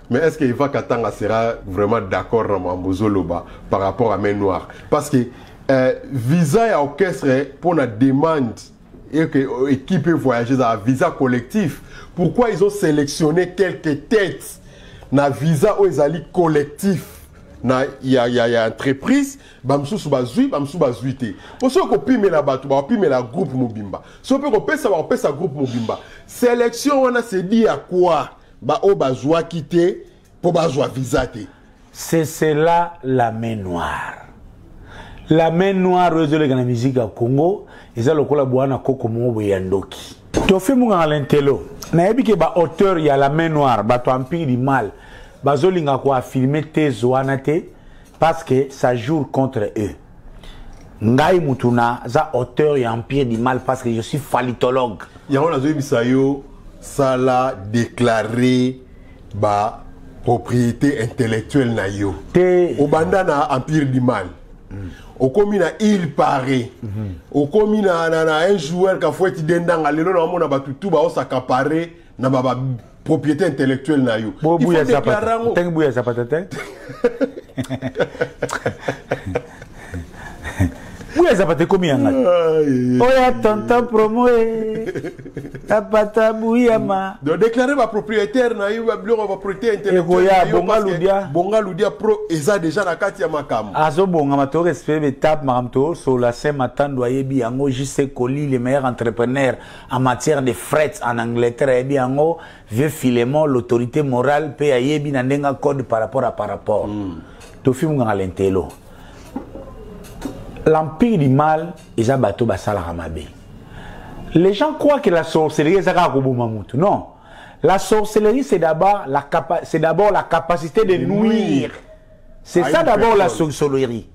Mais est-ce que Eva Katanga sera vraiment d'accord na mambo ozoloba par rapport à main noire? Parce que visa ya orchestre pour la demande et que équipe voyager dans visa collectif, pourquoi ils ont sélectionné quelques têtes na visa oyo ezali collectif na ya entreprise? Bamosusu bazwi, bamosusu bazwi te. Po soki kopimela bato, bakopimela groupe mobimba. Soki mpe kopesa, bakopesa groupe mobimba. Sélection wana, c'est dit à quoi? Baoyo bazwaki te mpo bazwa visa te. C'est cela la main noire. La main noire oyo ezoleka na musique ya Congo eza lokola bwana koko moko boye ya ndoki. Tofi Munganga Lentelo, nayebi ke ba auteur ya la main noire, bato empire du mal, bazolinga koaffirme thèse wana te parce que ça joue contre eux. Ngai mutu naza auteur ya empire du mal parce que je suis falitologue. Yango nazoyebisa yo, sala déclarer ba propriété intellectuelle na yo. Te. Obanda na empire du mal, okomi na il paraît, okomi na un joueur kafueti dendanga. Lelo naomona bato tu baos'accaparer na ba propriété intellectuelle na yo. Bo Buya Zapata, otangi Buya Zapata te? Buya Zapata ekomi ya ngai oya tonton promo e Zapata buyama. Donc déclarer ba propriétaire na yo, babiloko ba propriété intellectuelle. Ekoya Bonga Ludia. Bonga Ludia Pro eza déjà na kati ya makambo. Azobongama, torespecte betape. Makambo tosola se matando ayebi yango. JC Coli, le meilleur entrepreneur en matière de fret en Angleterre, ayebi yango. Vieux Philemon, l'autorité morale, mpe ayebi na ndenge code par rapport. Tofi Munganga Lentelo, l'empire du mal eza bato basalaka mabe. Les gens croient que la sorcellerie eza kaka koboma mutu. Non, la sorcellerie, c'est d'abord la capacité de nuire. C'est ça d'abord la sorcellerie.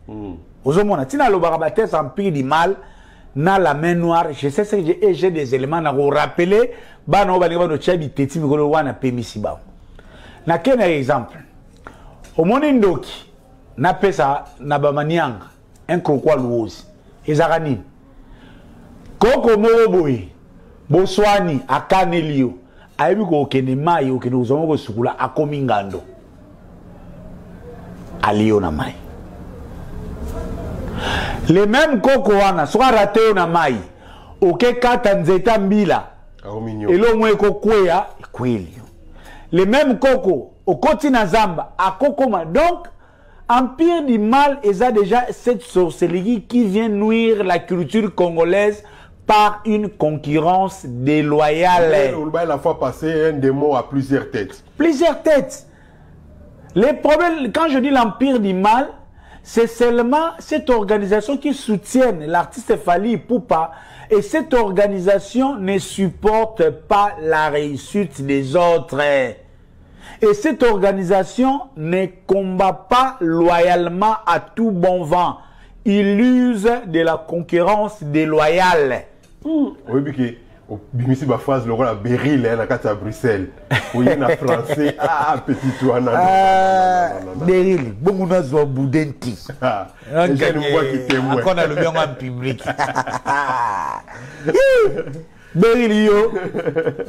Ozomona ntina alobaka bathèse empire du mal na la main noire. Je sais ce que j'ai et j'ai des éléments na korappeler bana oyo balingi bano tia biteti mikolo wana pemisi bango. Nake na exemple, omoni ndoki napesa na bamanianga un krokwa luozi ezalaka nini? Koko moko boye boswani, akaneli yo, ayebi kokende mai, okende kozwa moko kosukola, akomi ngando, ali yo na mai. Le même koko wana, soki arate yo na mai, okekata nzete ya mbila, elongo ekokweya, ekweli yo. Le même koko, okoti na zamba, akokoma. Donc empire du mal eza déjà cette sorcellerie qui vient nuire la culture congolaise par une concurrence déloyale. La fois passée, un démon à plusieurs têtes. Plusieurs têtes. Les problèmes, quand je dis l'empire du mal, c'est seulement cette organisation qui soutient l'artiste Fally Ipupa et cette organisation ne supporte pas la réussite des autres. Et cette organisation ne combat pas loyalement à tout bon vent. Il use de la concurrence déloyale. Oui, que obimisi baphrase lokola Beryl na kati ya Bruxelles, oye na français. Ah, petit wana. Beryl bongo nazwa boudin ti. Eugène Mbwaki témoin. Akona alobi yango en public. Beryl, yo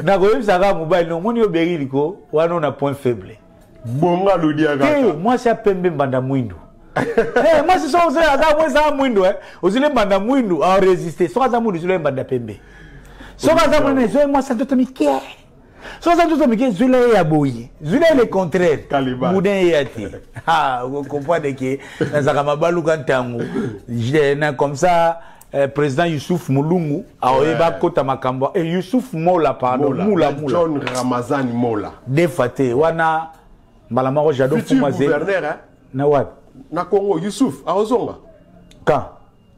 nakoyebisaka mobali, omoni yo Beryl ko wana na point faible. Bonga Ludia. Te, mwasi apembe, mbanda mwindu. Mwasi so aza mwasi aza mwindu, ozili mbanda mwindu aresiste. Soki aza mwindu, ozili mbanda pembe. Soki aza mwindu, ezwi mwasi nzoto mike. Soki aza nzoto mike, zwila ye ya boye, zwila ye le contraire, boudin ye ya te. Comprendre ke nazalaka mabaluka ntango na comme ça. Président Youssouf Mulungu aoyeba kota makambo et Youssouf Mola, pardon. Mola. Mula Mula. John Ramazani Mola. Defa te wana mbala moko Jado. Futur gouverneur, hein? Na wapi? Na Congo. Youssouf aozonga. Quand?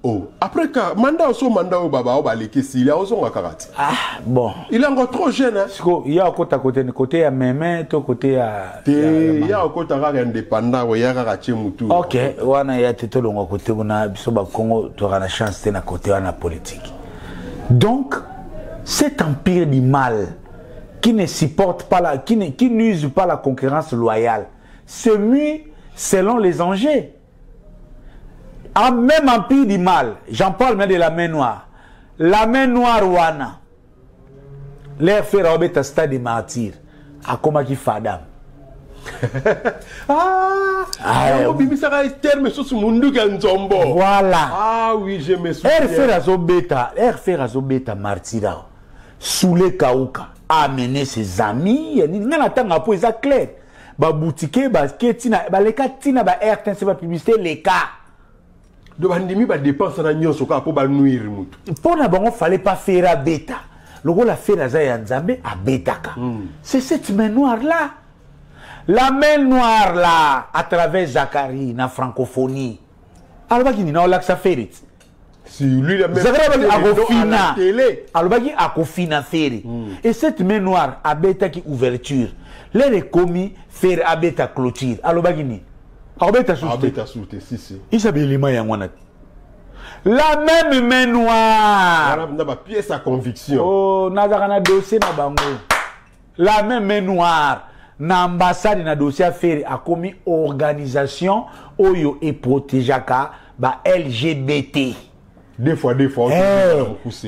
Oh, après ka mandat oso, mandat oyo baba oyo baleki esili, aozonga kaka ti. Ah bon. Il est encore trop jeune, hein? Siko ya akota côté côté ya meme to côté ya Te, ya akota kaka indépendant, oya kaka tie mutu. Ok, wana ya te, tolongwa côté kuna. Biso bakongo toka na chance te na côté wana politique. Donc cet empire du mal qui ne supporte pas la qui ne qui n'use pas la concurrence loyale se mue selon les enjeux. En même empire du mal, j'en parle même de la main noire. La main noire wana, l'air Ferre abeta stade des Martyrs, akomaki fadam. Ah, ah obimisaka terme susu munduki ya nzombo. Voilà. Ah oui, je me souviens. Air azobeta, Air azobeta martyra. Soule Kauka a amené ses amis, ya nini nga na tanga po eza clair. Ba boutique ba ke tina ba leka tina ba RTNC ba publicité leka. Do bandimi ba dépense na nyonso kaka po ba nuire mutu. Mpo na bango fallait pas faire abeta. Lokola Ferre aza ya Nzambe abetaka. C'est cette main noire là. La main noire là à travers Zacharie na francophonie. Alobaki nini na olakisa Ferre ti. Si lui la même Zacharie alobaki akofina. Télé. Alobaki akofina Ferre. Et cette main noire abetaki ouverture. L'heure ekomi Ferre abeta clôture. Alobaki nini? Akobeta susu te. Abeta susu te, si si. Isabelima yango wana te. La même main noire. Wana na ba pièce à conviction. Oh, nazaka na dossier na bango. La même main noire. Na ambassade na dossier affaire a commis organisation oyo e protégeaka ba LGBT. Deux fois, deux fois, hey,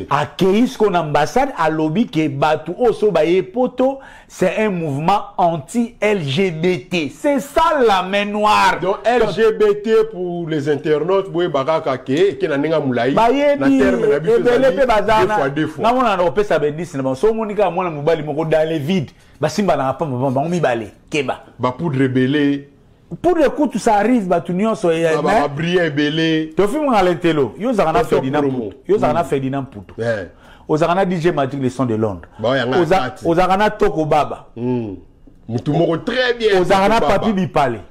accueilli ce qu'on ambassade a lobby que batu oso baye poto, c'est un mouvement anti-LGBT. C'est ça la main noire. Donc LGBT pour les internautes, boye baraka ke ke na nenga mulayi. Baye na terme na biso ebele pe bazana. Deux fois, deux fois. Na mona na opesa bendisi na so monika mwana mobali moko dans les vides. Basimba na pamba bango mibale keba. Ba poudre belé. Pour le coup, tout ça arrive, bah, tout nyonso, eh, ba briller belé. To film ngala intelo, yo zaka na Ferdinand Poutou. Yo zaka na Ferdinand Poutou. Ozaka na DJ Magic le son de Londres. Ozaka na Toko Baba. Mutu moko très bien. Ozaka na Papi Bipale.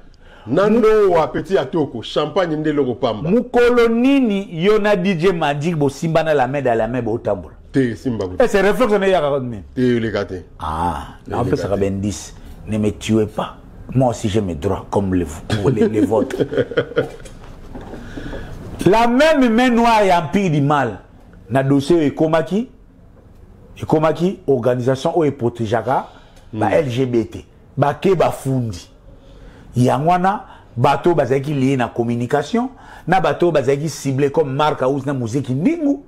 Nando wa petit atoko, champagne nde loko pamba. Mukolo nini yo na DJ Magic bo simba na la main dans la main bo tambola. Te simba. Eh c'est réflexe na yaka même. Te le kate. Ah, na pesa ka bendis, ne me tuez pas. Moi aussi j'ai mes droits comme les vôtres. La même main noire et empire du mal. Na dossier ekomaki ekomaki organisation oyo eprotégeaka ba LGBT bake bafundi yango wana bato bazalaki lié na communication na bato bazalaki ciblé comme Marc House na muziki ndingu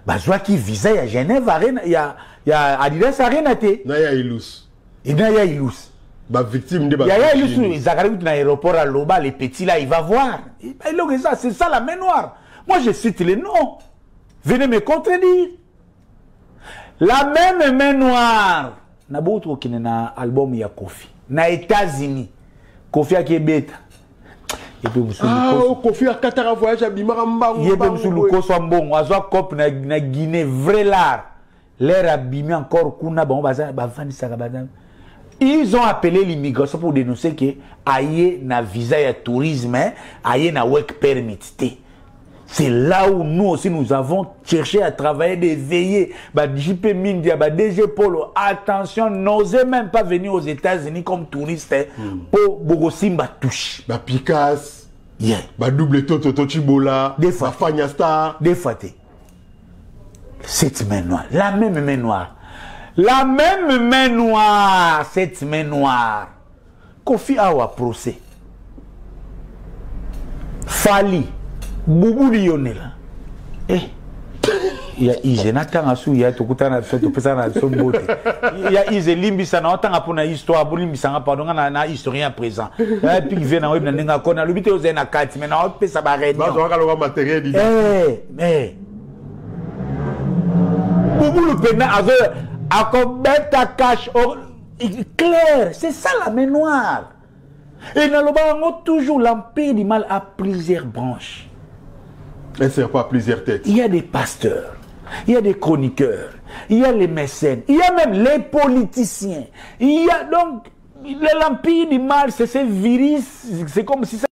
bazwaki visa ya Genève Arena ya Adidas Arena te na ya Ilus na ya Ilus ba victime de ba ya Ilus Zacharie na aéroport à Loba les petits là il va voir ça c'est ça la main noire. Moi je cite les noms. Venez me contredire. La même main noire. Na boto kine na album ya Kofi. Na États-Unis. Kofi akebeta. Et puis musu ah, Kofi akataka voyage abimaka mbangu. Yebe musu lukoso mbongo azwa cop na Guinée vrai l'art. L'air abimé encore kuna bango baza bavandisaka baza. Ils ont appelé l'immigration pour dénoncer que aye na visa ya tourisme, aye na work permit té. C'est là où nous aussi nous avons cherché à travailler, d'éveiller. Bah, JP Mindia, bah, DG Polo, attention, n'osez même pas venir aux États-Unis comme touriste hein, pour Bogosimba touche. Bah, Picasse, yeah. Bah, double Toto Tochibola, des fois, bah, Fania Star. Des fois, cette main noire, la même main noire, la même main noire, cette main noire. Kofi Awa procès. Fali. Boubou Lionel. Eh. Il y a Ise, natanga su ya tokutana so topesa na so mbote. Il y a Ise limbisa na otanga pona histoire, bo limbisa nga pardon na na historien présent. Et puis vient na web na ndinga kona lobite oze na kati mais na opesa ba réunion. Ba zo kaloka matériel dit. Eh, eh. Boubou le pena azo akobeta cash clair, c'est ça la main noire. Et dans le bango toujours l'empire du mal a plusieurs branches. Et c'est pas plusieurs têtes. Il y a des pasteurs, il y a des chroniqueurs, il y a les mécènes, il y a même les politiciens. Il y a donc l'empire du mal, c'est ce virus, c'est comme si ça